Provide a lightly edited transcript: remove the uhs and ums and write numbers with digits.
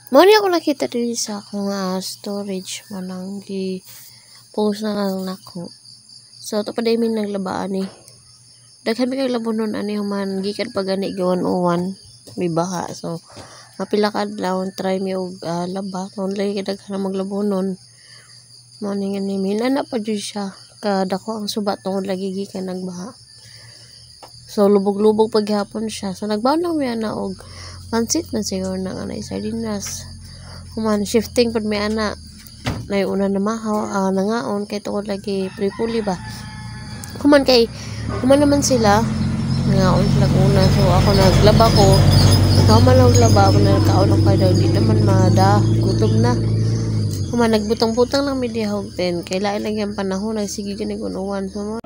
Mao ni ako nakita diri sa akong storage, mao nang gi-post na lang nako. So ato pa diay mi naglaba ani. Daghan mi kay labonon ani human gikan pa gani giwan-uwan may baha. So mapila ka adlaw try mi og laba kung lagi kay daghan na maglabonon. Mao ni nga ni inana pa jud siya kadako ang suba tungod lagi gikan nagbaha. So lubog-lubog pa gihapon siya. So nagbaon lang mi ana og pansit man siguro na nga na sardinas. Human shifting pud mi ana, nay una na mahaw nangaon kay tungod lagi puli ba. Human kay human naman sila, nangaon sila una, so ako naglaba ko. Nagkahuman og laba ako, nagkaon ako kay di naman mada gutom na. Human nagbutang-butang lang mi diha og tent kay lain lagi ang panahon, nagsige gani uwan. So